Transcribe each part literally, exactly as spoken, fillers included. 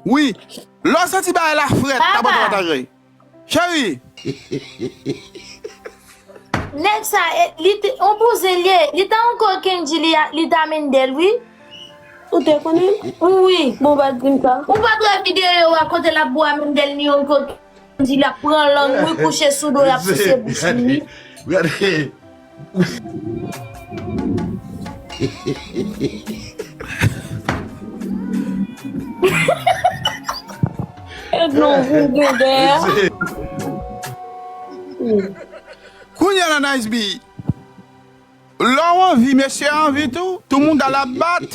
Wi. Lè w santi bagay la frèt, ta pote w atajay. Cheri. Nèg sa, e, li te, on bouzen li ye. Li ta ankò Kendji, li, a- li ta Mendel, wi. Ou te konnen? Wi. Bon, w pa t di m sa. Ou pa t wè videyo a kote l ap bwè Mendel ni ankò Kendji, l ap pran lang, wi, kouche sou do, l ap souse bouch li, wi. Gade. Kounye a la, Nice B. Lè w anvi, mesye a anvi tou. Tout moun al ap bat.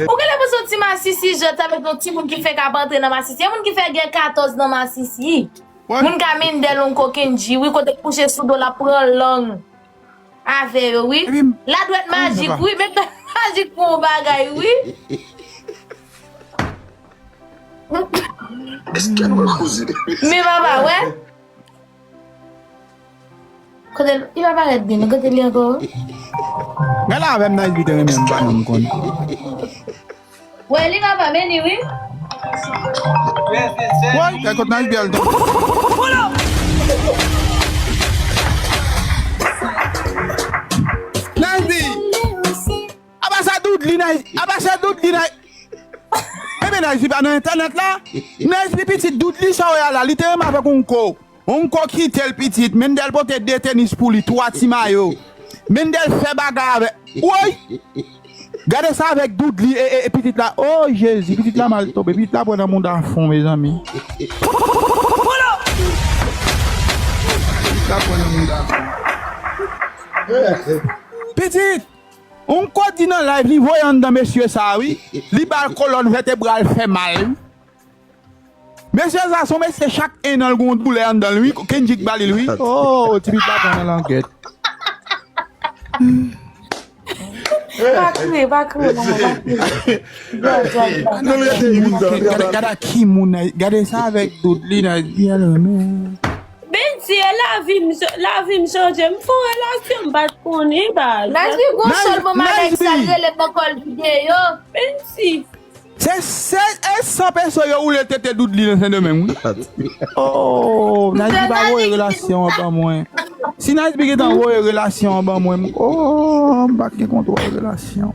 Ou genlè panse yon ti masisi jan sa, met yon timoun ki fenk ap antre nan masisi. Yon moun ki fè gen katòz nan masisi. Wi. Moun ka Mendel on kokenji, wi, kote kouche sou do l ap pran lang avè yo, wi. Epi, ladwèt majik, wi, met dwèt majik pou yon bagay, wi. Men papa, wè. Kote l, li pa parèt byen, non, kote li ankò? Gade avè m nan, li te renmen m, pa nan m konn. Wè, li pa pa vini, wi. Wè, kay kot nan, li byen, li te. Nice B! Apa sa Doudly, Nice, apa sa Doudly, Nice. Enben, Nice B pa nan entènèt la. Nice B pitit Doudly, sa w wè a la, li te renmen avèk on ko. Onko kite l pitit. Mendel pote de tenis pou li, twa ti mayo. Mendel fè bagay avèk. Woy! Gade sa avèk Doudly e, e, e pitit la. O Jezi, pitit la mal tonbe. Pitit la pran nan mouda fon, mezanmi. Pitit la pran nan mouda fon. Pitit! Onko di nan live, li voye anndan mesye sa, wi. Li ba l kolòn vètebral fè mal. Mesye sa se yon mesye chak en an l gon doulè anndan l wi. Kendrick ba li l wi. Oh, ti pitit la pran nan langèt. Pa kriye, pa kriye, manman, pa kriye. Gade, gade, gade ki moun, gade sa avèk Doudly nan byen renmen. Bendy, e lavi m, lavi m chanje. M fè yon relasyon, m pa t konnen, baz. Nice B gon chòl pou Manex, sa l rele m nan kòl videyo. Bendy. Se, se, e san peso yo woule tete Doudly nan Sendomeng, wi. Oh, Nice B pa voye relasyon an ban mwen. Si Nice B gentan voye relasyon an ban mwen, oh, m pa t gen kontwòl relasyon.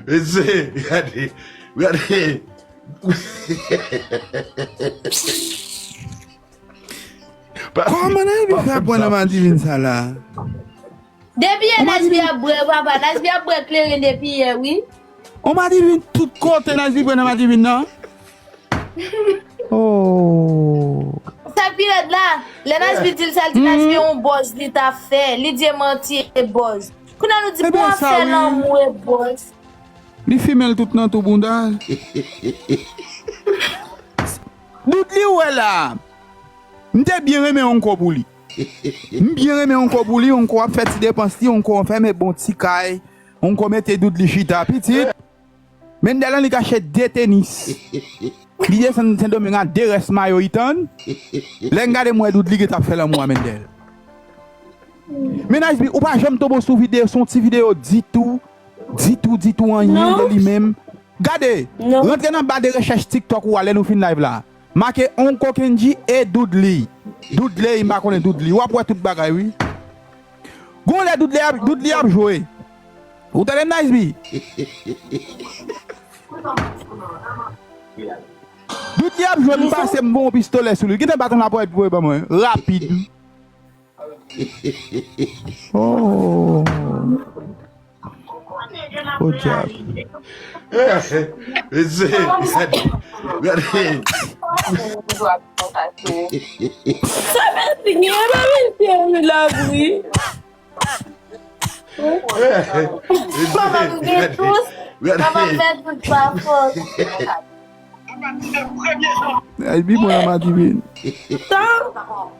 Mesye, gade, gade. Kòman Nice B fè ap pran nan madivin sa la? Depi yè Nice B ap bwè, papa. Nice B ap bwè kleren depi yè, wi. On madivin tout kote Nice B pran nan madivin nan. Oh. Sa k pi rèd la, lè Nice B di l sa, l di Nice B yon bòz li ta fè. Li di e manti e bòz. Kounye a nou di pou w ap fè lanmou e bòz. Li fimen l tout nan tou bounda. Doudly ou wè la. M te byen renmen Onko pou li. M byen renmen Onko pou li, Onko ap fè ti depans li, Onko anfèmen bon ti kay, Onko mete Doudly chita. Pitit, Mendel an li ka achte de tenis. Li desann Sendomeng a de rès mayo, li tann. Lè m gade m wè Doudly gentan ap fè lanmou a Mendel. Men Nice B, ou pa janm tonbe sou videyo, se yon ti videyo ditou, ditou, ditou anyen de li menm. Gade, rantre nan ba de rechèch TikTok ou a lè nou fin live la. Make Onko Kendji e Doudly. Doudly, m pa konnen Doudly. W ap wè tout bagay, wi. Gon lè Doudly ap, Doudly ap jwe. Ou tande m, Nice B? Doudly ap jwe, m pase m bon pistolè sou li. Gentan baton la pou voye ban mwen. Rapid. Oh. Oh, dyab. Mesye, gade, gade. Sa vle di gen pa vin fè yon labri. Papa m gen tous, papa m fè tout pa fòs. Ay, bi mwen an mati vin. Tan.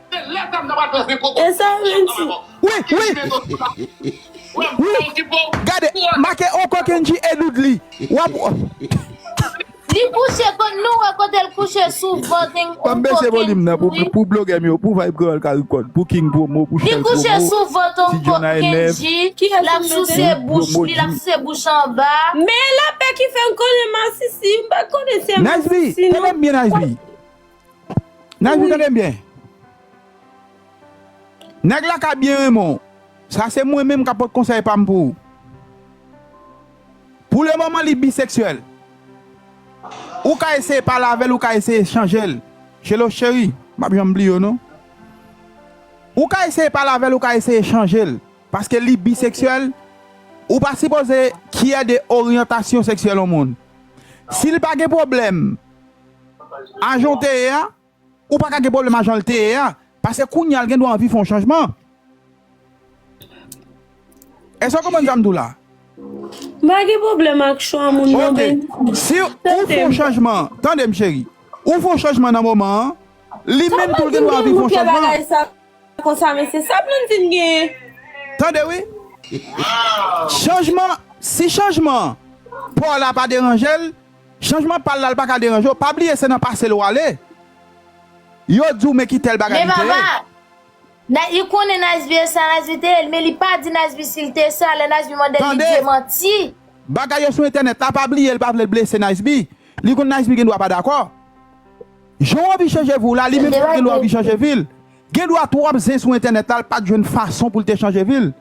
E sa vle di. Wi, wi. Wi. Gade, make Onko Kendji e Doudly. W ap. Li kouche kote nou wè kote l kouche sou vant. Ban m bese volim nan pou, pou blogè m yo, pou Vibe Kreyòl ka rekòd, pou King Promo, pou Shell Promo, Ti John a nèf. L ap souse bouch li, l ap souse bouch anba. Men lapè ki fè m konnen masisi, m pa konnen se masisi non. Nice B, tande m byen Nice B. Nice B, tande m byen. Nèg la ka byen renmen w. Sa se mwen menm k ap pot konsèy pa m pou ou. Pou le moman, li biseksyèl. Ou ka eseye pale avè l, ou ka eseye chanje l. Shelo cheri, m ap janm bliye w non. Ou ka eseye pale avè l, ou ka eseye chanje l. Paske li biseksyèl, ou pa sipoze kyè de oryantasyon seksyèl yon moun. Si l pa gen pwoblèm a jan w te ye a, ou pa ka gen pwoblèm a jan l te ye a. Paske kounye a l gen dwa anvi fè yon chanjman. Èske w konprann sa m di w la? M pa gen pwoblèm ak chwa moun nan, men. Ok. Si ou fè yon chanjman, tande m cheri. Ou fè yon chanjman nan moman an, li menm tou l gen dwa anvi fè yon chanjman. Konsa, men se sa Blondine genyen. Tande wi. Chanjman, si chanjman pa w la pa deranje l, chanjman pa l la, l pa ka deranje w. Pa bliye se nan pase l w ale. Yo di w men ki tèl bagay li te ye. Men papa, na, li konnen Nice B e sa Nice B te ye, men li pa di Nice B si l te sa, lè Nice B mande l, li demanti. Bagay yo sou entènèt la, pa bliye l pa vle blese Nice B. Li konn Nice B gen dwa pa dakò. Jan w anvi chanje vi w la, li menm tou gen dwa anvi chanje vi l. Gen dwa twòp zen sou entènèt la, l pa t jwenn fason pou l te chanje vi l.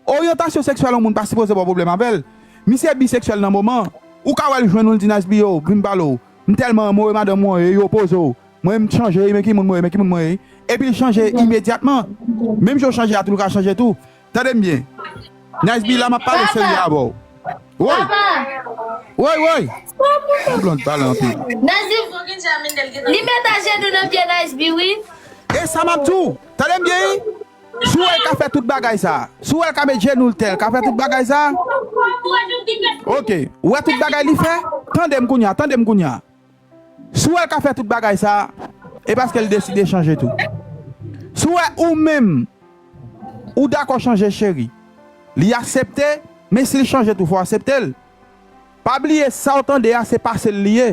Oryantasyon seksyèl yon moun pa sipoze ba w pwoblèm avè l. Misye biseksyèl nan moman. Ou ka wè l jwenn ou, l di Nice B, yo, vin m pale w. M tèlman renmen w, e madanm mwen ye, yo poze w. Mwen, m chanje, men ki moun mwen ye, men ki moun mwen ye. Epi l chanje imedyatman. Menm jan w chanje a tou, l ka chanje tou. Tande m byen. Nice B la, m ap pale serye avè w. Woy! Woy, woy! Blonde pale anpil. Nice B, li met ajenou nan pye Nice B, wi. E sa m ap di w. Tande m byen, wi. Si w wè l ka fè tout bagay sa, si w wè l ka met jenou l tè, l ka fè tout bagay sa. Ok, ou wè tout bagay li fè? Tande m kounye a, tande m kounye a. Si w wè l ka fè tout bagay sa, e paske l deside chanje tou. Si w wè ou menm, ou dakò chanje cheri, li aksepte, men si l chanje tou, fò w aksepte l. Pa bliye sa w tande a, se pase l li ye.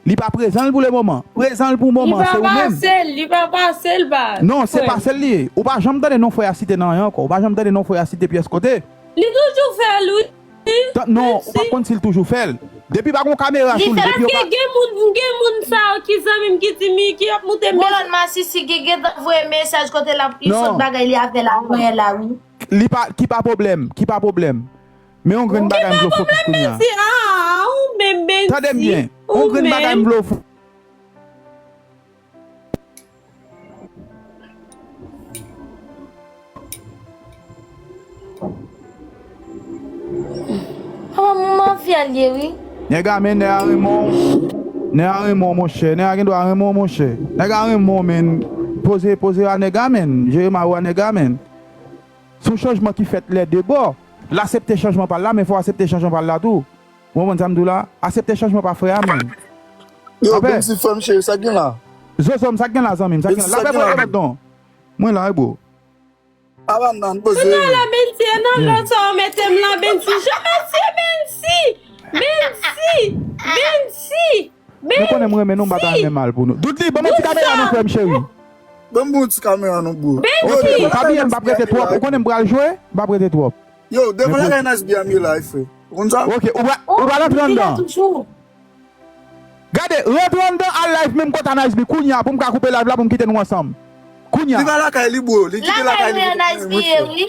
Li pa prezan l pou le moman. Prezan l pou moman, se ou menm. Li pa pase l, li pa pase l, baz. Non, se pase l li ye. Ou pa janm tande non frè a site nan anyen ankò. Ou pa janm tande non frè a site pyès kote. Li toujou fè l, wi. Non, ou pa konn si l toujou fè l. Depi pa gon kamera sou li, depi yo pa. Paske gen moun, gen moun sa yo ki zanmi m ki di m ki ap moute m. Kolòn masisi ki gentan voye mesaj kote l ap li sot bagay li avè l avanyè la, wi. Li pa, ki pa pwoblèm, ki pa pwoblèm. Men yon grenn bagay m vle w fokis kounye a. Tande m byen. Yon grenn bagay m vle w fo- Papa, m mafya l ye, wi. Nèg a, men nèg a renmen w. Nèg a renmen w, monchè. Nèg a gen dwa renmen w, monchè. Nèg a renmen w, men poze, poze a nèg a, men. Jere mayo a nèg a, men. Se yon chanjman ki fèt lè de bò. L aksepte chanjman pa l la, men fò w aksepte chanjman pa l la tou. Ou konprann sa m di w la? Aksepte chanjman pa frè a, men. Yo, Benzi, frè m cheri, sa k gen la? Zozo m, sa k gen la, zanmi m? Sa k gen la? Lapè frè m, non. Mwen la, wi, bro. Aba nan, poze. Nan la, Benzi, e nan lòt sa w mete m la, Benzi. Jan Benzi, Benzi! Benzi! Benzi! Nou konnen m renmen nou, m pa ta renmen mal pou nou. Doudli, ban m yon ti kamera non, frè m cheri. Ban m yon ti kamera non, bro. Ok, pa bliye, m p ap rete twòp. Ou konnen m pral jwe, m p ap rete twòp. Yo, devan lakay Nice B a m ye la, wi, frè. Ou konn sa? Ok, ou pral, ou pral antre anndan. Gade, rantre anndan al live menm kòt a Nice B kounye a pou m ka koupe live la pou m kite nou ansanm. Kounye a. Li pa lakay li, bro. Li kite lakay li pou Nice B ye, wi.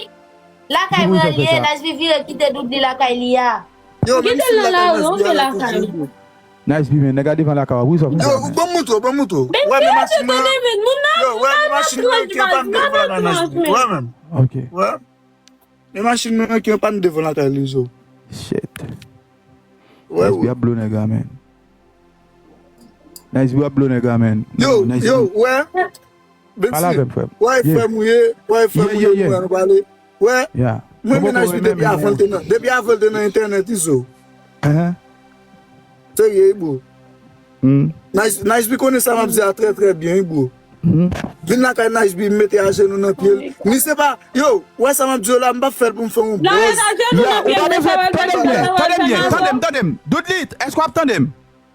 Lakay mwen li ye, Nice B vire kite Doudli lakay li a. Yo, menm si lakay Nice B a la toujou. Nice B, men, nèg a devan lakay w ap rizòv. Yo, ban m montre w, ban m montre w. Wè, men machin nan. Yo, wè, men machin nan ki yo pa m devan lakay Nice B. Wè, men. Ok. Wè. Men machin nan ki yo pa m devan lakay li, zo. Shit. Wè, Nice B ap blo nèg la, men. Nice B ap blo nèg la, men. Yo, yo, wè. Pale avè m, frè m. Wè, frè m ou ye, wè, frè m ou ye, nou pale. Wè, mwen men Nice B depi avan l te nan, depi avan l te nan entènèt, izo. Serye, wi, bro. Nice, Nice B konnen sa m ap di a trè, trè byen, wi, bro. Vin lakay Nice B, m mete ajenou nan pye l. Mi se pa, yo, wè sa m ap di yo la, m p ap fè l pou m fè yon buzz. Ya, ou pa bezwen, tande m byen, tande m byen, tande m, tande m. Doudlit, èske w ap tande m?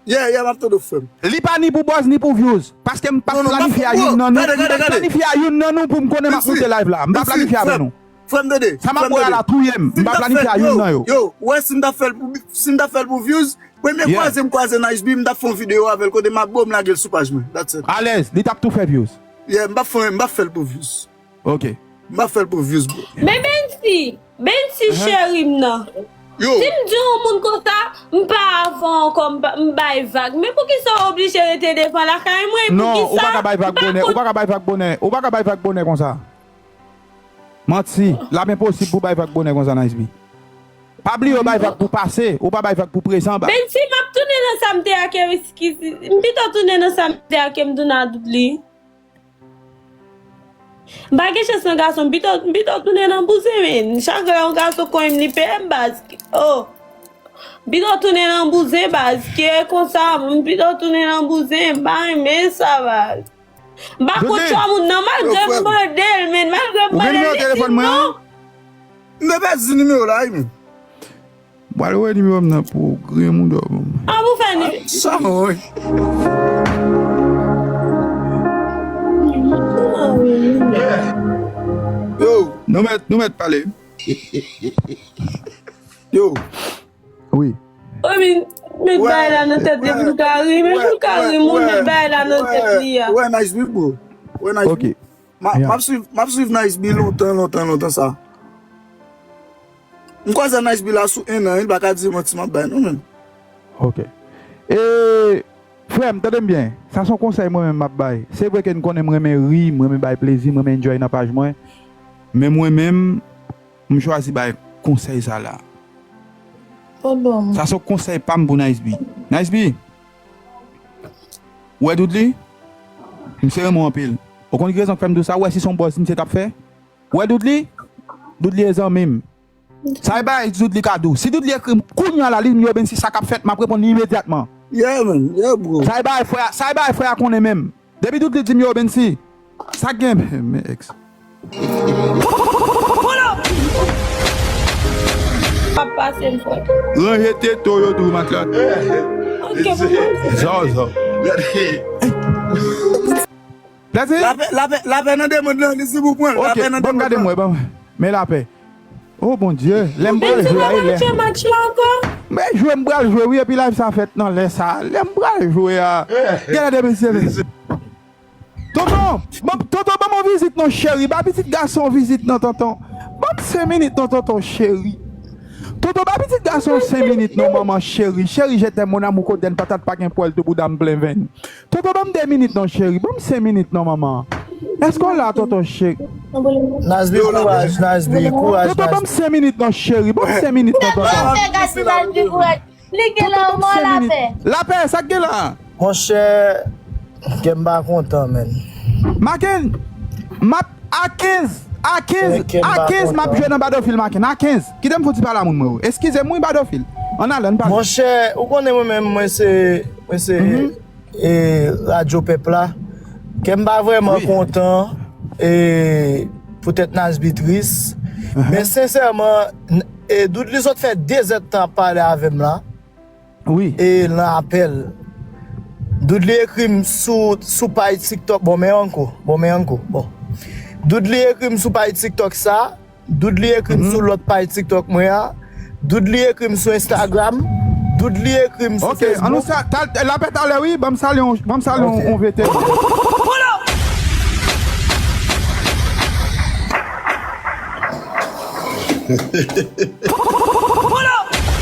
Yeah, yeah, m ap tande w, frè m. Li pa ni pou buzz ni pou views. Paske m pa planifye a youn nan nou. M pa planifye a youn nan nou pou m konnen m ap moute live la. M pa planifye avè nou. Frè m, tande. Sa m ap wè a la touye m. M pa planifye a youn nan yo. Yo, wè, si m ta fè l pou, si m ta fè l pou views, premye kwaze m kwaze Nice B, m ta fè yon videyo avè l kote m ap bo, m lage l sou paj mwen. That's it. Alèz, li t ap tou fè views. Yeah, m pa fè, m pa fè l pou views. Ok. M pa fè l pou views, bro. Men Bensi, Bensi cheri m nan. Yo. Si m di yon moun konsa, m pa avè w ankò, m ba- m bay vag. Men poukisa w oblije rete devan lakay mwen? Non, ou pa ka bay vag bonè. Ou pa ka bay vag bonè. Ou pa ka bay vag bonè konsa. Manti. L ap enposib pou bay vag bonè konsa, Nice B. Pa bliye w bay vag pou pase, ou pa bay vag pou prezan. Ba- Bensi, m ap tounen nan sa m te a ke eskiz. M pito tounen nan sa m te a ke m tounen a Doudly. M pa gen chans nan gason, m pito, m pito tounen nan bouzen, men. Chak lè yon gason konn m, li peye m baz. Oh. M pito tounen nan bouzen, baz. Ki e konsa, m pito tounen nan bouzen, m pa renmen sa, baz. M pa kont twa moun nan, malgre m mande l, men, malgre m mande l, li di m non. M te pèdi nimewo la, wi, men. M pral wè nimewo m nan pou grenn mouda w ban m. An pou fè ni. Sa mwen. Yo. Nou mèt, nou mèt pale. Yo. Wi. Wi, men, met bay la nan tèt li pou l ka ri, men pou l ka ri, moun met bay la nan tèt li a. Wè, Nice B, bro. Wè, Nice B. M ap swiv, m ap swiv Nice B lontan, lontan, lontan sa. M kwaze Nice B la sou en an, li pa ka di manti m ap bay non, men. Ok. E, frè m, tande m byen. Sa se yon konsèy mwen menm m ap bay. Se vre ke n konnen m renmen ri, m renmen bay plezi, m renmen enjoy nan paj mwen. Men mwen menm, m chwazi bay konsèy sa la. Sa se yon konsèy pa m pou Nice B. Nice B, ou wè Doudly? M se renmen w anpil. Ou konn ki rezon k fè m di w sa? Ou wè si se yon buzz misye t ap fè? Ou wè Doudly? Doudly e zanmi m. Sa e bagay Doudly ka di w. Si Doudly ekri m kounye a la, li di m yo Bensi, sa k ap fèt, m ap reponn li imedyatman. Yeah, man. Yeah, bro. Sa e bagay frè a, sa e bagay frè a konnen menm. Depi Doudly di m yo Bensi, sa k gen, men ex. P ap pase m frè. Ranje teto yo di w matla. Ok, pou mwen. Zòzò. Plèzi? Lapè, lapè, lapè nan demond lan, li si pou pran. Lapè nan demond lan. Ok, ban m gade mwen, ban m. Men lapè. Oh Bondye, lè m pral jwe a, e lè. Men jwe m pral jwe, wi, epi live sa fèt nan lè sa. Lè m pral jwe a. Genlè de mesye. Tonton, ban, tonton, ban m yon vizit non, cheri. Ba pitit gason yon vizit non, tonton. Ban m senk minit non, tonton, cheri. Tonton, ba pitit gason yon senk minit non, manman, cheri. Cheri, je t'aime, mon amour, kodenn patat, pa gen pwèl, tou bouda m plen venn. Tonton, ban m de minit non, cheri. Ban m senk minit non, manman. Èske w la, tonton, cheri? Nice B, kouraj, Nice B, kouraj. Tonton, ban m senk minit non, cheri. Ban m senk minit non, tonton. Nice B, kouraj. Li gen lanmò, lapè. Lapè, sa k gen la? Monchè, kè m pa kontan, menn. Maken, m ap a kenz, a kenz, a kenz m ap jwe nan Battlefield Maken. A kenz. Kite m fouti pale a moun mwen yo. Eskize m wi Battlefield. Ann ale, ann pale. Monchè, ou konnen mwen menm, mwen se, mwen se e radyo pèp la. Kè m pa vrèman kontan e poutèt Nice B tris. Men sensèman, e Doudly sot fè de zèdtan ap pale avè m la. Wi. E nan apèl. Doudly ekri m sou, sou paj TikTok. Bon, men anko. Bon, men anko. Bon. Doudly ekri m sou paj TikTok sa. Doudly ekri m sou lòt paj TikTok mwen an. Doudly ekri m sou Instagram. Doudly ekri m sou Facebook. Ok, ann nou sa, lapè talè wi, ban m salye yon, ban m salye yon, yon veteran.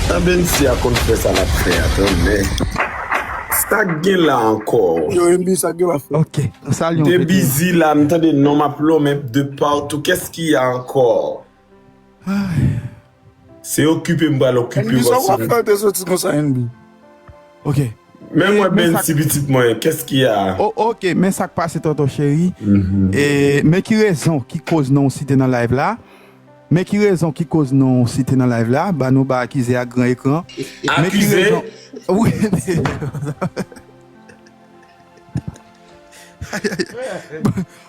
Tan Bensi a konn fè sa l ap fè a, tan men. Sa k gen la ankò? Yo, N B, sa k gen la frè? Ok, nou salye yon veteran. M te bizi la, m tande non m ap lonmen de partou. Kès ki a ankò? Se okipe m pral okipe w. N B, sa w ap fè te soti konsa, N B? Ok. Men mwen Bensi pitit mwen, kès ki a? Ok, men sa k pase tonton cheri. E men ki rezon ki koz non w site nan live la. Men ki rezon ki koz non w site nan live la. Ba nou ba akize a gran ekran. Men ki rezon. Wi.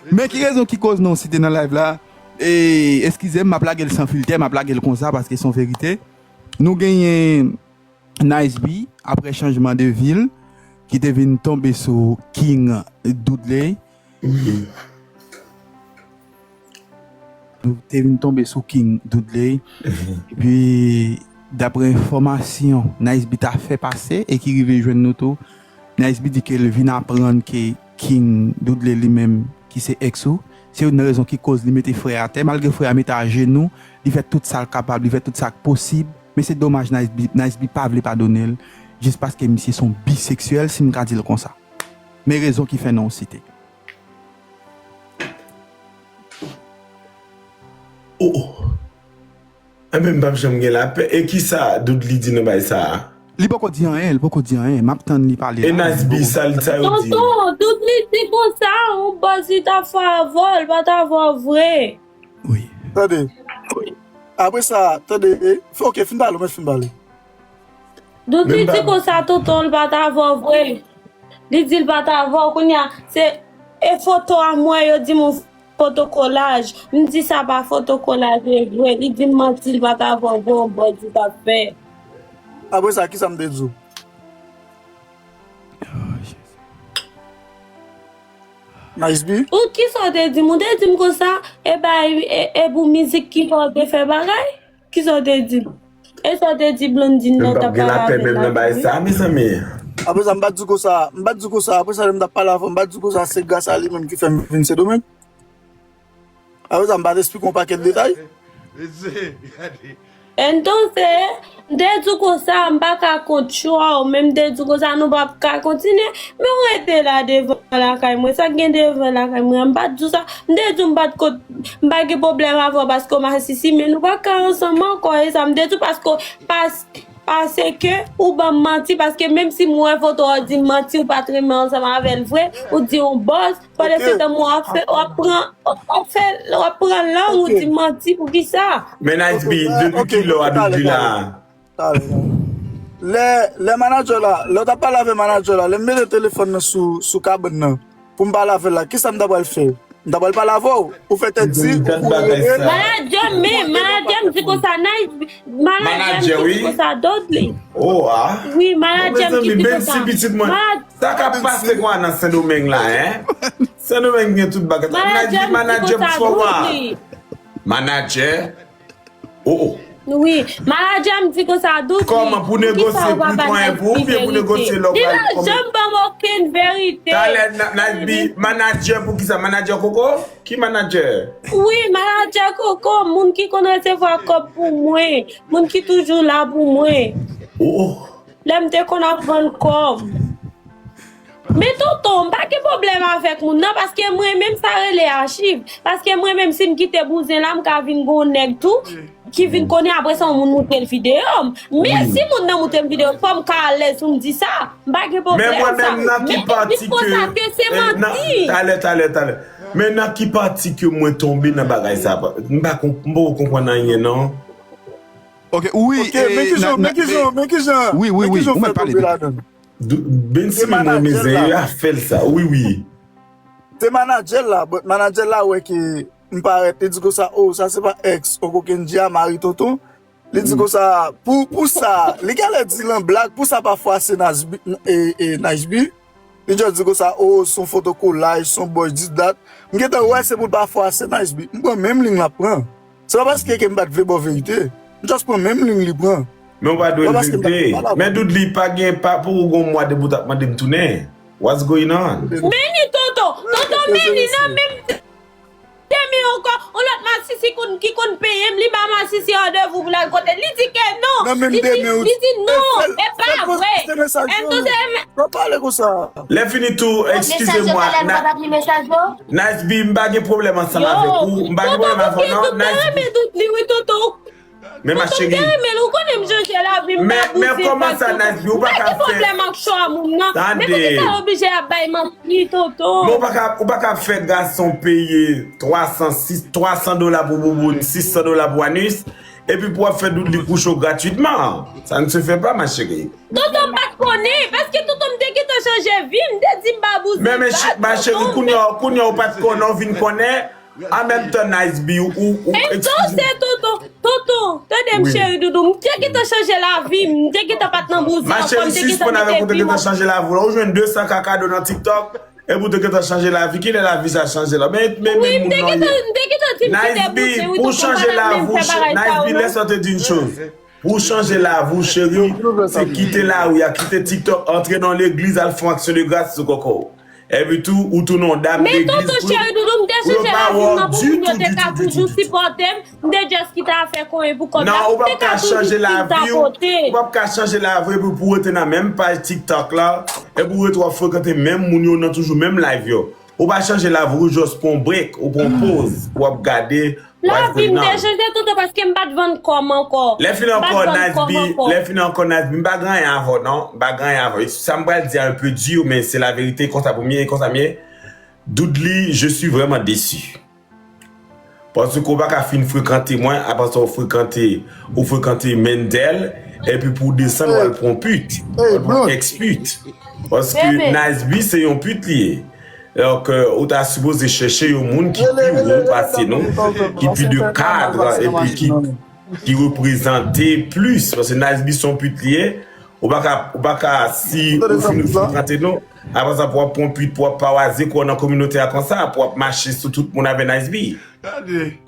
Men ki rezon ki koz non w site nan live la. E eskize m, m ap lage l san filtè, m ap lage l konsa paske se yon verite. Nou genyen Nice B, apre chanjman de vil, ki te vin tonbe sou King Dudley. Nou te vin tonbe sou King Dudley. Epi, dapre enfòmasyon Nice B ta fè pase e ki rive jwenn nou tou, Nice B di ke l vin aprann ke King Dudley li menm, ki se ex ou, se youn nan rezon ki koz li mete frè atè, malgre frè a mete ajenou, li fè tout sa l kapab, li fè tout sa k posib, men se domaj Nice B, Nice B pa vle padone l, jis paske misye se yon biseksyèl, si m ka di l konsa. Men rezon ki fè non w site. Oh, oh. Enben, m p ap janm gen lapè. E kisa Dudley di nan bagay sa a? Li poko di anyen, li poko di anyen. M ap tann li pale la. E Nice B, sa l sa yo di? Tonton, Dudley di konsa, yon bòz li t ap fè avè w, li pa t avè w vre. Wi. Tande. Apre sa, tande. Ok, fin pale, mwen fin pale. Dudley di konsa, tonton, li pa t avè w vre. Li di l pa t avè w, kounye a, se e foto a m wè yo di m yon foto kolaj. M di sa pa foto kolaj, e vre. Li di m manti, li pa t avè w vre, yon bòz li t ap fè. Apre sa, kisa m te di w? Nice B? Ou kisa w te di m? Ou te di m konsa, e bay, e, e pou mizik ki fè w te fè bagay? Kisa w te di m? E sa w te di Blondine nan w t ap pale avè l la tou wi? Mezanmi. Apre sa, m pa t di konsa, m pa t di konsa, apre sa, lè m t ap pale avè w, m pa t di konsa se gras a li menm ki fè m vin Sendomeng? Apre sa, m pa t esplike w yon pakèt detay? Entonces, m te di w konsa, m pa ka kont chwa w, men m te di w konsa, nou p ap ka kontinye, men w rete la devan lakay mwen, sa k gen devan lakay mwen an, m pa t di w sa, m te di w m pa t kont, m pa gen pwoblèm avè w paske w masisi, men nou pa ka ansanm ankò, e sa m te di w paske w, pas, paske ou ban m manti, paske menm si m wè foto a w di m manti, ou pa t renmen ansanm avè l vre, ou di yon bòz, pandan se tan w ap fè, w ap pran, w ap fè, w ap pran lang, ou di m manti, poukisa? Men Nice B, depi kilè w ap di la? Lè, lè manadjè la, lè w t ap pale avè manadjè la, lè m mete telefòn nan sou, sou kabann nan, pou m pale avè l la, kisa m ta pral fè? M ta pral pale avè w? Ou fè tèt di, ou kouri rete? Manadjè m, men, manadjè m di konsa, Nice B, manadjè m di konsa, Dudley. Oh, ah. Wi, manadjè m ki di konsa. Sa k ap pase kwa nan Sendomeng la, en? Sendomeng gen tout bagay. Manadjè m di konsa, Dudley. Manadjè. Oh, oh. Wi, manadjè m di konsa, Dudley. Kòman, pou negosye, pou pran pou oubyen pou negosye lè w pral? Li pa janm ban m okenn verite. Talè, Nice B, manadjè pou kisa? Manadjè koko? Ki manadjè? Wi, manadjè koko, moun ki konn resevwa kòb pou mwen, moun ki toujou la pou mwen. Oh, oh. Lè m te konn ap vann kò m. Men tonton, m pa gen pwoblèm avèk moun nan, paske mwen menm sa rele achiv. Paske mwen menm si m kite bouzen la, m ka vin gen yon nèg tou, ki vin konnen apre sa yon moun moutre l videyo m. Men si moun nan moutre m videyo, fò m ka alèz pou m di sa. M pa gen pwoblèm sa. Men li konsa ke se manti. Talè, talè, talè. Men nan ki pati ke mwen tonbe nan bagay sa? M pa konp-, m poko konprann anyen non. Ok, wi. Ok, men kijan, men kijan, men kijan, men kijan w fè tonbe ladan l? Bensi men mwen mezè yo a fè l sa. Wi, wi. Se manadjè l la, but manadjè l la wè ke m parèt, li di konsa, oh, sa se pa ex, oh, kokenn di a mari tonton. Li di konsa, pou, pou sa, li genlè di l an blag, pou sa pa fwase Nice B, e, e, Nice B. Li just di konsa, oh, se yon foto kolaj, se yon bòz, this, that. M gentan wè se pou l pa fwase Nice B. M pran menm liy l ap pran. Se pa paske ke m pa t vle ba w verite. M just pran menm liy li pran. Men w pa dwe verite. Men Dudley pa gen, pa poko gen yon mwa depi w t ap mande m tounen. What's going on? Meni tonton, tonton Meni nan menm de men ankò, yon lòt masisi konn, ki konn peye m, li ba masisi randevou pou l al kote l, li di ke non. Li di, li di non, e pa vre. Entonces, Sa pale konsa. Lè fini tou, eskize mwa, Nice B, m pa gen pwoblèm ansanm avèk ou. M pa gen pwoblèm avè w non, Nice B. Men ma chérie. Men kòman sa Nice B, ou pa ka fè. Tande. Men ou pa ka, ou pa ka fè gason peye twa san, sis, twa san dola pou bouboun, sis san dola pou anis, epi pou w ap fè Dudley kouche w gratwitman. Ça ne se fait pas, ma chérie. Tonton m pa t konnen, paske tonton m te gentan chanje vi, m te di m pa bouzen sa, tonton. Men, men, ma chérie, kounye a, kounye a ou pa t konnen, ou vin konnen, an menm tan Nice B, ou, ou, ou, eskize. Entonces, tonton, tonton, tande. M cheri doudou, m te gentan chanje lavi m, m te gentan pa t nan bouzen ankò, m te gentan mete pi. Ma chérie, sispann avèk ou te gentan chanje lavi w la. Ou jwenn de san ka kado nan TikTok, epi ou te gentan chanje lavi. Kilè lavi sa chanje la? Men, men, men moun nan ye. Nice B, pou chanje lavi w, Nice B, lè sa te di yon choz. Pou chanje lavi w, cheri, se kite lari a, kite TikTok, antre nan legliz, al fè yon aksyon de gras sou kòkò w. Epi tou, ou tounen yon dam legliz pou yo pa wè w ditou, ditou, ditou, ditou. M te just kite afè konyen pou kont la. Non, ou p ap ka chanje lavi w. Ou p ap ka chanje lavi w epi pou w rete nan menm paj TikTok la. Epi w rete w ap frekante menm moun yo nan toujou menm live yo. Ou pa chanje lavi w just pou yon break, ou pran yon poz, w ap gade, w ap frekante. Lavi m te chanje toutan paske m pa t vann kò m ankò. Lè fini ankò, Nice B, lè fini ankò, Nice B, m pa gen anyen avè w non, m pa gen anyen avè w. Sa m pral di a un peu dur, men se la verite, konsa pou m ye, konsa m ye. Doodly, je suis vraiment déçu. Paske w pa ka fin frekante mwen, apre sa w frekante, ou frekante Mendel, epi pou w desann, w al pran pit, w al pran ex pit. Paske Nice B se yon pit li ye. Donk, euh, ou ta sipoze chèche yon moun ki pi wo pase nou, ki pi de kad, epi ki, ki reprezante plis. Paske Nice B se yon pit li ye. Ou pa ka, ou pa ka, si ou fin frekante nou, apre sa pou w ap pran pit, pou w ap pawaze kò w nan kominote a konsa, pou w ap mache sou tout moun avè Nice B.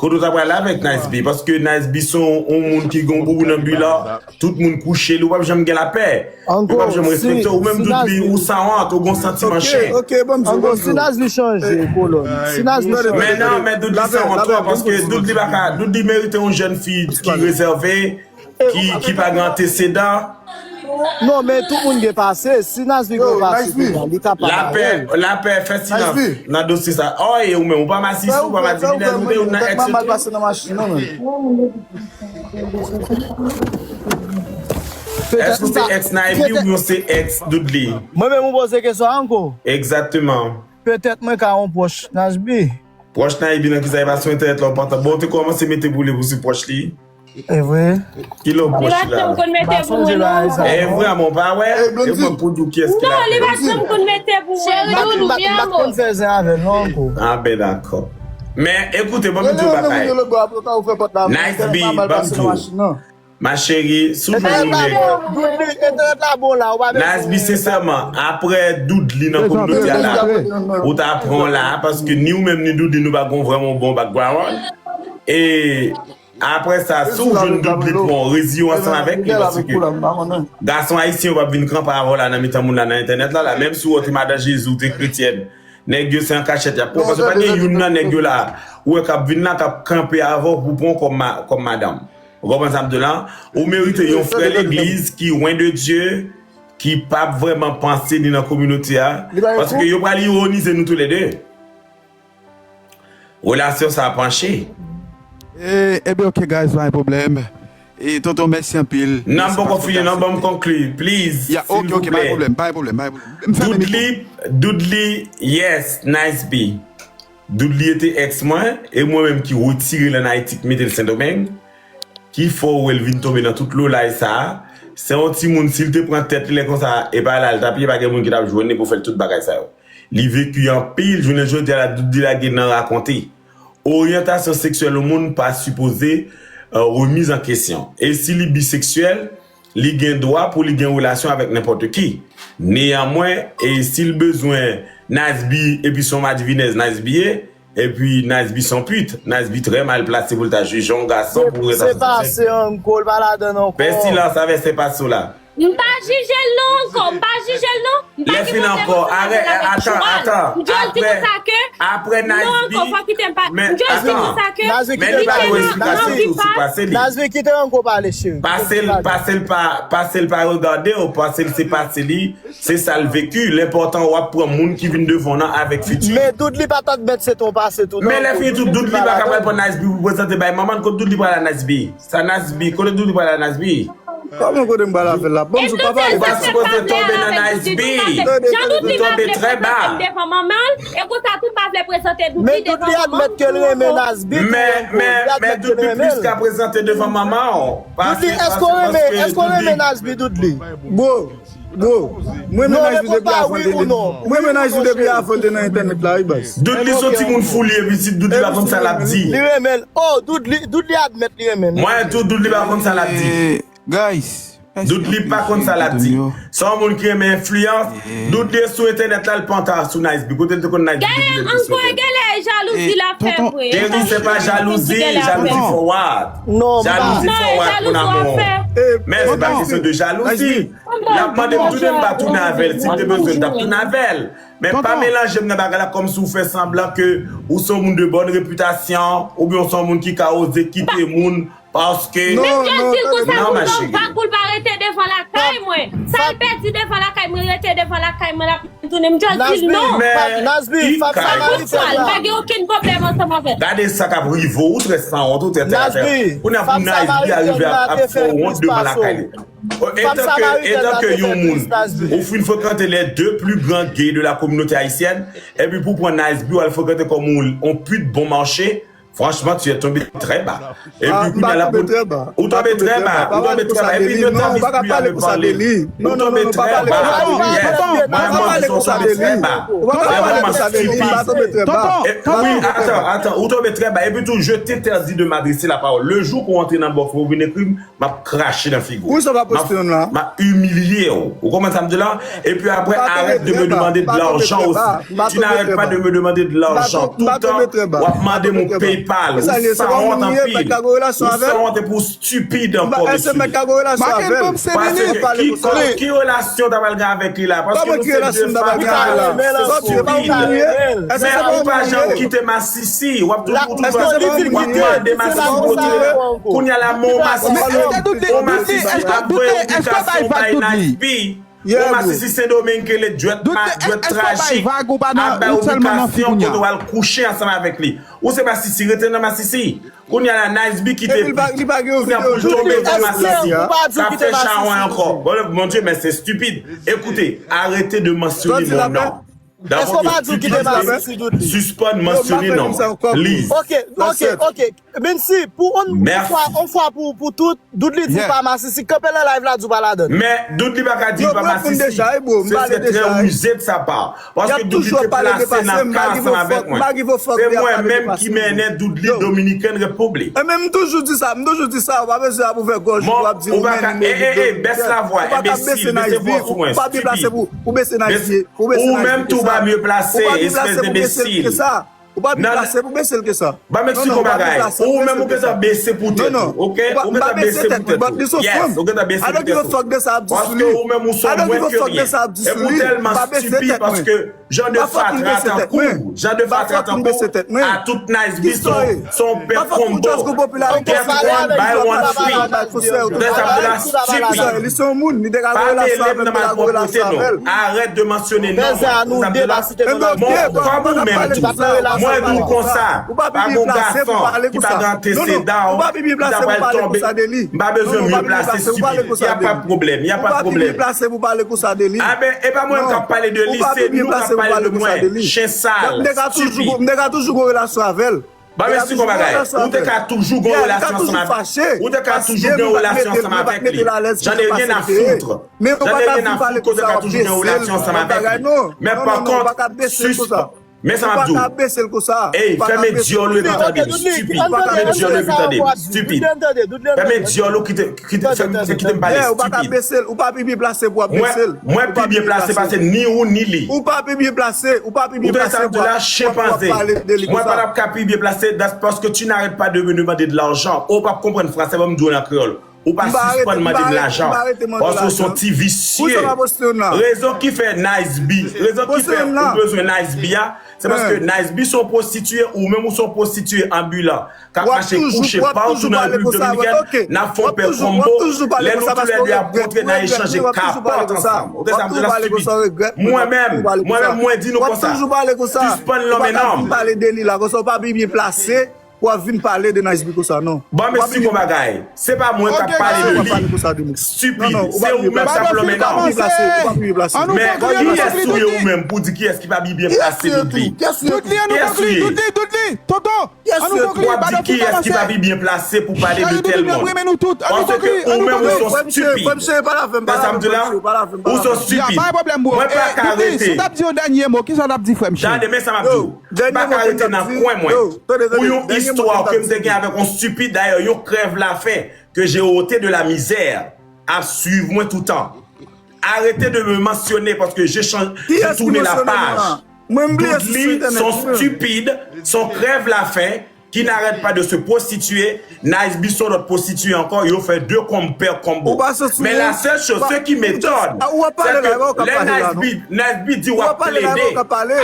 Kote w ta pral avèk Nice B? Paske Nice B se yon, yon moun ki gen yon boubou nan bi la, tout moun kouche li, ou p ap janm gen lapè. Yo p ap janm respekte w. Ou menm Doodly, ou sanwont, ou gen yon santiman chen. Anko, si Nice B chanje kolòn, si Nice B chanje. Men non, men Doodly sanwont twòp, paske Doodly pa ka, Doodly merite yon jèn fi ki rezève, ki, ki pa gen antesedan. Non, men tout moun gen pase. Si Nice B gen yon pase, li kapab. Lapè, lapè, fè silans nan dosye sa. Oh, e ou menm, ou pa masisi, ou pa madivinèz, ou te youn nan ex yo tou. Èske w se ex Nice B oubyen w se ex Doodly? Mwen menm ou poze kesyon an anko. Egzakteman. Petèt mwen ka yon pwòch Nice B. Pwòch Nice B nan kisa? E pa sou entènèt la w pantan. Bon, ou te kòmanse mete boule pou se pwòch li. E vre. Kilè w pwòch li la? E vre, men w pa wè. E mwen pou di w kiyès ki la. Non, li pa janm konn mete pou mwen. Cheri, m pa t konn fè zen avè l non anko. Ah ben dakò. Men ekoute, ban m di w bagay. Nice B, ban m di w. Ma chérie, si w jwenn yon nèg. Nice B, sensèman, apre Doodly nan kominote a la, ou ta pran w la, paske ni ou menm ni Doodly nou pa gon vrèman bon background. E apre sa, si w jwenn Doodly pran w, reziye w ansanm avèk li, paske gason ayisyen yo p ap vin kanpe avè w la nan mitan moun la nan entènèt la, la, menm si w te madan Jezi, w te kretyèn, nèg yo se an kachèt y ap pran w, paske pa gen youn nan nèg yo la, ou wè k ap vin la, k ap kanpe avè w pou pran w kòm ma-, kòm madanm. Ou konprann sa m di w la? Ou merite yon frè legliz ki loin de Dieu, ki p ap vrèman panse ni nan kominote a, paske yo pral ironize nou toulède. Relasyon sa ap panche. E, ebyen, ok, guys, pa gen pwoblèm. E, tonton, mèsi anpil. Non, m poko fini, non, ban m konkli, please, silvouplè. Ok, ok, pa gen pwoblèm, pa gen pwoblèm, pa gen pwoblèm. M fèmen mikwo. Doodly, Doodly, yes, Nice B. Doodly te ex mwen, e mwen menm ki retire l ann Ayiti, ki mete l Sendomeng, ki fè w wè l vin tonbe nan tout lolay sa a. Se yon timoun, si l te pran tèt li lè konsa, e pa la l t ap ye, pa gen moun ki t ap jwenn li pou fè l tout bagay sa yo. Li veki anpil, jounen jodi a la, Doodly lage nan rakonte. Oryantasyon seksyèl yon moun pa sipoze, euh, remiz an kesyon. E si li biseksyèl, li gen dwa pou li gen relasyon avèk nenpòt ki. Neyanmwen, e si l bezwen Nice B, epi se yon madivinèz Nice B ye, epi Nice B se yon pit. Nice B trè mal plase pou l ta jije yon gason pou relasyon seksyèl. Se pase anko, l pa ladann ankò. Fè silans avè se pase w la. M pa jije l non ankò, m pa jije l non. M pa gen pwoblèm ansanm avè l avèk chwal. M just di konsa ke non ankò, fò kite m pa, m just di konsa ke li te nan anvi pa. Nice B, kite l ankò pale, cheri. Pase l, pase l pa, pase l pa regade w, pase l se pase li, se sa l veki. Lenpòtan w ap pran moun ki vin devan w nan avèk fiti. Men Doodly pa t admèt se te yon pase tou non. Men lè fini tou, Doodly pa ka pral pran Nice B pou prezante bay manman l, kot Doodly pral la Nice B? Sa Nice B, kote Doodly pral la Nice B? Kòman kote m pral avè l la? Ban m di w, pa pale. Ou pa sipoze tonbe nan Nice B. Jan Doodly pa vle prezante m devan manman l, e konsa tou m pa vle prezante Doodly devan manman l. Men Doodly admèt ke l renmen Nice B tou ankò. Li admèt ke l renmen l. Men, men, men Doodly plis ka prezante devan manman w. Doodly, èske w renmen, èske w renmen Nice B, Doodly? Bro. Bro, mwen menm Nice B depi avan l te nan entènèt la wi baz. Doudly se yon timoun fou li ye pitit, Doudly pa konn sa l ap di. Li renmen l. Oh, Doudly, Doudly admèt li renmen l. Mwen tou, Doudly pa konn sa l ap di. Guys, Doudly pa konn sa l ap di. Se yon moun ki renmen enfliyans. Doudly sou entènèt la, l pantan sou Nice B. Kote l te konn Nice B? Genlè ankò, genlè jalouzi l ap fè vre. Eri, se pa jalouzi, jalouzi forward. Jalouzi forward pou lanmou. Men se pa kesyon de jalouzi. L ap mande m tounen, m pa tounen avè l. Si m te bezwen l, m t ap tounen avè l. Men pa melanje m nan bagay la kòmsi w fè sanblan ke ou se yon moun de bòn repitasyon oubyen w se yon moun ki ka oze kite moun paske... Men m just di l konsa, pou yon vag pou l pa rete devan lakay mwen. Sa l pèdi devan lakay mwen, rete devan lakay mwen, l ap tounen. M just di l non. Men ki kay? Kout pwa l, m pa gen okenn pwoblèm ansanm avè l. Gade sa k ap rive w, ou trè sanwont, ou trè tèratè. Kounye a pou Nice B a rive ap, ap fè w wont devan lakay li. Etanke, etanke yon moun, ou fin frekante les deux plus grands gays de la communauté haïtienne, epi pou pran Nice B, w al frekante kòm yon, yon pit bon mache, franchement, tu es tombé très bas. Epi kounye a la, ou tonbe trè ba, ou tonbe trè ba, epi de tan Nice B a pale. Ou tonbe trè ba, yes, mwen, mwen, ou tonbe trè ba. Ou vrèman stupid. Wi, atan, atan, ou tonbe trè ba. Epi tou, je t'interdis de m'adresser la parole. Le jour ke w antre nan bòf mwen, ou vin ekri m, m ap krache nan figi w. M ap, m ap imilye w. Ou konprann sa m di la? Epi apre, arrête de me demander de l'argent aussi. Tu n'arrêtes pas de me demander de l'argent tout le temps. W ap mande m yon PayPal. Ou sanwont anpil. Ou sanwont epi w stupid ankò, mesye. Paske ki, ki relasyon w ta pral gen avèk li la? Paske nou se de fatra, se stupid. Men ou pa janm kite masisi. W ap toujou, toujou, w ap mande masisi pote. Kounye a la, men yon masisi, yon masisi ap voye piblikasyon bay Nice B. Yon masisi Sendomeng ke le dwèt, dwèt trajik ap bay piblikasyon kote w al kouche ansanm avèk li. Ou se masisi, rete nan masisi. Kounye a la, Nice B kite pi. Kounye a pou l tonbe pou masisi k ap fè chawony ankò. Bon, mon Dieu, mais c'est stupide. Écoutez, arrêtez de mentionner mon nom. Èske w pa di w kite masisi, Doudly? Sispann mansyone non m, please. Ok, ok, ok. Menm si, pou yon fwa, yon fwa pou, pou tout, Doudly di l pa masisi, kanpe nan live la, di w pa ladann. Men Doudly pa ka di l pa masisi. Se, se trè rize de sa pa. Paske Doudly te plase nan ka ansanm avèk mwen. Se mwen menm ki mennen Doudly Dominican Republic. E men m toujou di sa, m toujou di sa, ou pa bezwen ap ouvè gòj ou ap di ou mennen Doudly. Bès lavwa, enbesil, bese vwa sou mwen, stupid. Ou menm tou pa mye plase, espès denbesil. Ou pa pi plase pou bese l ke sa. Ban m eksplike w bagay. Ou menm ou gentan bese pou tèt ou, ok? Ou gentan bese pou tèt ou. Yes, ou gentan bese pou tèt ou. Paske ou menm ou se yon mwen ke ryen. Epi ou tèlman stupid paske jan de fatra tankou, jan de fatra tankou, a tout Nice B se yon, se yon pè konbo. Get one, buy one free. Ou tèlman stupid. Pa mele m nan malpwòpte non. Arrête de mentionner non mwen. Bon, kòm ou menm tou, mwen di w konsa, pa gon gason ki pa gen antesedan w ki ta pral tonbe. M pa bezwen mye plase, stupid. Y a pa de pwoblèm, y a pa de pwoblèm. A ben, e pa mwen k ap pale de li, se nou k ap pale de mwen. Chen sal, stupid. Ban m eksplike w bagay. Ou te ka toujou gon relasyon ansanm avèk li. Ou te ka toujou gen relasyon ansanm avèk li. J'en ai rien à foutre. J'en ai rien à foutre ke ou te ka toujou gen relasyon ansanm avèk li. Men pa kont, sispann. Men sa m ap di w. Ey, fèmen dyòl ou epi tande m, stupid. Fèmen dyòl ou epi tande m, stupid. Fèmen dyòl ou, kite, kite, fèmen, kite m pale, stupid. Mwen, mwen pi byen plase pase ni ou ni li. Ou tande sa m di w la, chenpanze. Mwen pa t ap ka pi byen plase, that's parce que tu n'arrêtes pas de me demander de l'argent. Ou p ap konprann fransè, ban m di w nan kreyòl. Ou pa sispann mande m lajan. Paske ou se yon ti visye. Rezon ki fè Nice B, rezon ki fè ou bezwen Nice B a, se paske Nice B se yon pwostitiye, ou menm ou se yon pwostitiye anbilan k ap mache kouche patou nan Repiblik Dominikèn, n ap fè yon pè konbo. Lè nou toulède ap kontre, n a echanje kapòt ansanm. Ou tande sa m di w la, stupid. Mwen menm, mwen menm, mwen di nou konsa, sispann lonmen non m. pou w ap vin pale de Nice B konsa, non. Ban m esplike yon bagay. Se pa mwen k ap pale de li. Stupid. Se ou menm k ap lanmen non. Men kiyès ou ye ou menm pou di kiyès ki pa pi byen plase Dudley? Kiyès ou ye? Dudley, annou konkli, Dudley, Dudley, tonton. Annou konkli, w ap di kiyès ki pa pi byen plase pou pale de tèl moun. Paske ou menm ou son stupid. Tande sa m di w la? Ou son stupid. Mwen pa ka rete. Tande, men sa m ap di w. M pa ka rete nan kwen mwen pou yon istwa ke m te gen avèk yon stupid, dayè, yon krèv lafen ke j'ai ôté de la misère ap swiv mwen toutan. Arrêtez de me mentionner parce que j'ai tourné la page. Dudley, son stupid, son krèv lafen, qui n'arrête pas de se prostituer. Nice B, son lòt prostituye ankò, yo fè de compères combo. Men la seule chose, ce qui m'étonne, c'est que lè Nice B, Nice B di w ap plede.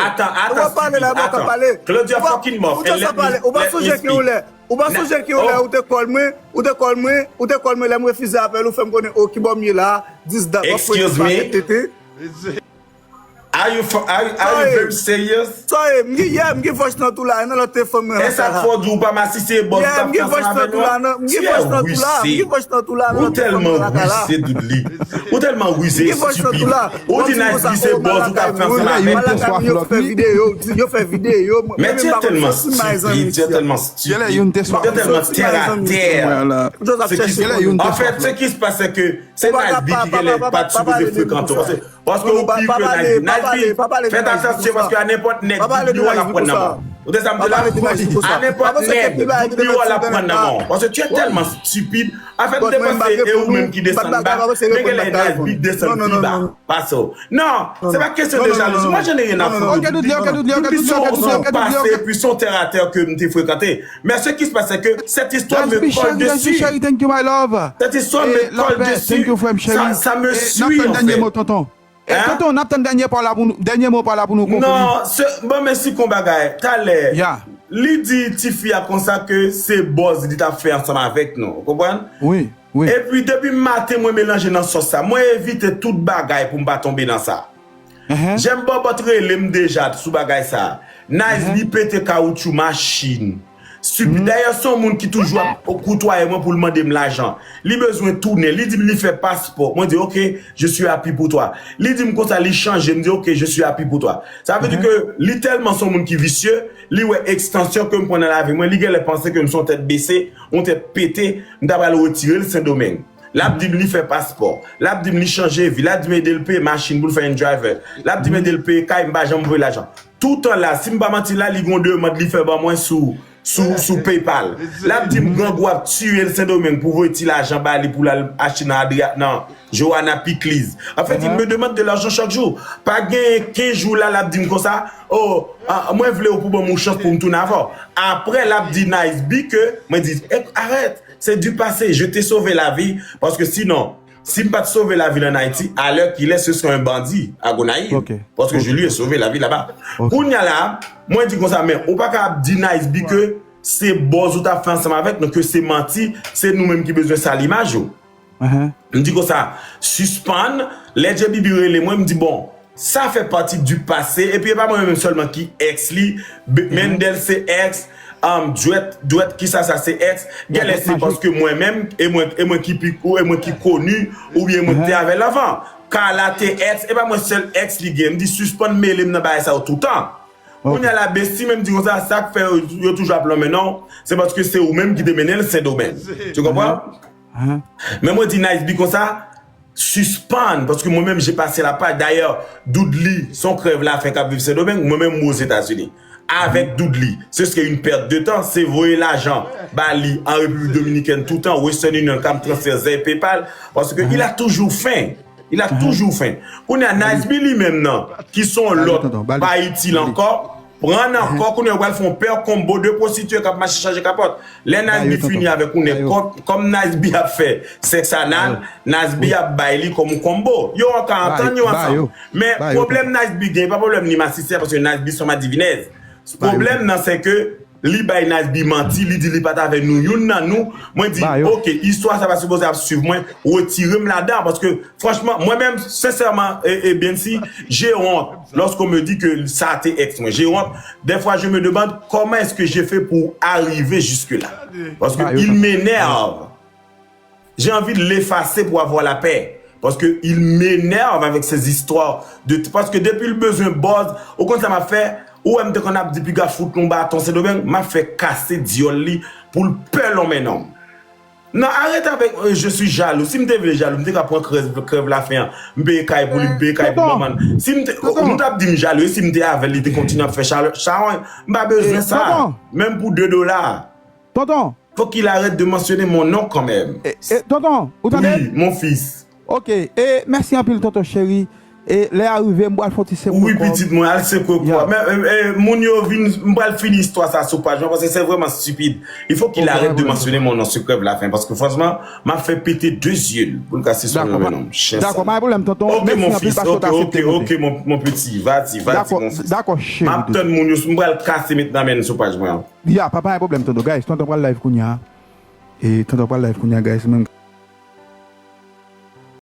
Atan, atan, stupid, atan. Claudia fucking Moff, and let me, let me speak. Ou pa sonje ke ou lè ou te call mwen, ou te call mwen, ou te call mwen lè m refize apèl ou, fè m konnen o ki bò m ye la, dis dat w ap voye ti pakèt tete. Are you, for, are, you- are you very serious? Sorry, m gen, yeah, m gen vòch nan tou la, nan lòt telefòn mwen. E sa k fè w di w pa m asiste, bòs, ou t ap fè ansanm avè nou a? M gen vòch nan tou la, m gen vòch nan tou la, m gen vòch nan tou la. Ou tèlman rize, Dudley. Ou tèlman rize, stupid. Ou di Nice B se bòs, ou t ap fè ansanm avè l. Yo fè videyo, yo fè videyo. Men ti tèlman stupid, ti tèlman stupid. Yo tèlman tè a tè. Anfèt, se ki se pase ke se Nice B ki genlè pa t sipoze frekante w. Paske ou pi ke Nice B. Nice B, fèt atansyon paske a nenpòt nèg, Dudley w al ap pran nan men w. Ou tande sa m di w la? A nenpòt nèg, Dudley w al ap pran nan men w. Paske tu es tèlman stupid. Anfèt, m te panse e ou menm ki desann ba. Men genlè Nice B desann pi ba pase w. Non, se pa kesyon de jalouzi. Mwen, je n'ai rien à foutre de Dudley. Dudley se yon pase, epi se yon tè a tè ke m te frekante. Mais ce qui se passe, c'est que cette histoire me colle dessus. Cette histoire me colle dessus. Ça, ça me suit, en fait. Hein? Tonton, n ap tann dènye pa w la pou nou, dènye mo pa w la pou nou konkli. Non, se, bon, men si kon bagay, talè, li di tifi a konsa ke se bòz li t ap fè ansanm avèk nou, ou konprann? Wi, wi. Epi depi maten mwen melanje nan sòs sa, mwen evite tout bagay pou m pa tonbe nan sa. Jèm Bòbòt rele m deja sou bagay sa. Nice B pete kawoutchou machin. Stupid. Dayè, se yon moun ki toujou ap koutwaye mwen pou l mande m lajan. Li bezwen tounen. Li di m li fè paspò. Mwen di, ok, je suis happy pour toi. Li di m konsa, li chanje. M di, ok, je suis happy pour toi. Sa vle di ke li tèlman se yon moun ki visye, li wè ekstansyon ke m pran nan lavi mwen, li genlè panse ke m se yon tèt bese, yon tèt pete, m ta pral retire l Sendomeng. L ap di m li fè paspò. L ap di m li chanje vi. L ap di m ede l peye machin pou l fè InDriver. L ap di m ede l peye kay, m pa janm voye lajan. Toutan la, si m pa manti la, li gon demann li fè ban mwen sou, sou, sou PayPal. L ap di m grangou ap tiye l Sendomeng pou voye ti lajan ba li pou l al achte nan Adria, nan Joanna Pickles. Anfèt, il me demande de l'argent chaque jour. Pa genyen kenz jou la, l ap di m konsa, oh, ah, mwen vle w pou ban m yon chans pou m tounen avè w. Apre, l ap di Nice B ke, mwen di, eh, arrête. C'est du passé, je t'ai sauvé la vie, paske sinon, si m pa t sove lavi l ann Ayiti, à l'heure qu'il est, ce serait un bandit à Gonayiv. Paske je lui ai sauvé la vie là-bas. Kounye a la, mwen di konsa, men ou pa ka ap di Nice B ke se bòz ou t ap fè ansanm avèk nou, ke se manti, se nou menm ki bezwen sal imaj ou. M di konsa, sispann, lè Djebibi rele mwen, m di, bon, sa fè pati du passé, epi e pa mwen menm sèlman ki ex li, Mendel se ex, um, Dwèt, Dwèt, kisa sa se ex, genlè se paske mwen menm, e mwen, e mwen ki pi, e mwen ki koni, oubyen mwen te avè l anvan. Carla te ex, e pa mwen sèl ex li gen, m di sispann mele m nan bagay sa yo toutan. Kounye a la, Besti menm di konsa, sa k fè yo, yo toujou ap lonmen non, se paske se ou menm ki te mennen l Sendomeng. Tu comprends? Men mwen di Nice B konsa, sispann, paske mwen menm, j'ai passé la page. Dayè, Doodly, se yon krèv lafen k ap viv Sendomeng, mwen menm, mwen Ozetazini. Avèk Doodly, ce serait une perte de temps, se voye lajan ba li an Repiblik Dominikèn toutan, Western Union, ka m transfè zè PayPal, paske il a toujours faim. Il a toujours faim. Kounye a, Nice B li menm nan, ki se yon lòt, pa itil ankò, pran nan kò, kounye a, ou pral fè yon pè konbo de pwostitiye k ap mache chanje kapòt. Lè Nice B fini avèk ou, nèg, kòm, kòm Nice B ap fè sèks anal, Nice B ap bay li kòm yon konbo. Yo ka antann yo ansanm. Men pwoblèm Nice B gen, pa pwoblèm ni masisè, paske Nice B se yon madivinèz. Pwoblèm nan, se ke Li bay Nice B manti, li di li pa t avè nou, youn nan nou. Mwen di, oke, istwa sa pa sipoze ap swiv mwen, retire m ladan, paske franchman, mwen menm, sensèman, e, e Biency, j'ai honte lorsqu'on me dit que sa te ex mwen. J'ai honte. Des fois, je me demande comment est-ce que j'ai fait pour arriver jusque-là. Parce que il m'énerve. J'ai envie de l'effacer pour avoir la paix. Parce que il m'énerve avec ces histoires de, parce que depi l bezwen buzz, ou konn sa m ap fè, ou wè m te konn ap di piga fout yon baton Sendomeng, m ap fè kase dyòl li pou l pè lonmen nonm. Non, arrête avec euh, je suis jaloux. Si m te vle jalou, m te ka pran krèv, krèv lafen an. M peye kay pou li, m peye kay pou manman l. Si m te, nou t ap di m jalou, e si m te avè l, li te kontinye ap fè chawony, m pa bezwen sa. Menm pou de dola. Tonton, Faut qu'il arrête de mentionner mon nom quand même. E, e, tonton, ou tande? Oui, mon fils. Ok, e mèsi anpil, tonton cheri. E lè a rive, m pral fè yon ti sekwe kò. Wi, pitit mwen, al sekwe kò. Men, e, e, moun yo vin, m pral fini istwa sa sou paj mwen, paske c'est vraiment stupide. Il faut qu'il arrête de mentionner mon nom sur Crève la faim, paske franchman, m ap fè pete de zye l pou l kase sou non, non, chen sal. Dakò, pa gen pwoblèm, tonton. Ok, mon fils, ok, ok, ok, mon, mon petit, va-t-y, va-t-y, mon fils. Dakò, cheri. M ap tann moun yo, m pral kase met nan men sou paj mwen an. Ya, pa, pa gen pwoblèm, tonton. Guys, tonton pral live kounye a. E tonton pral live kounye a, guys. Menm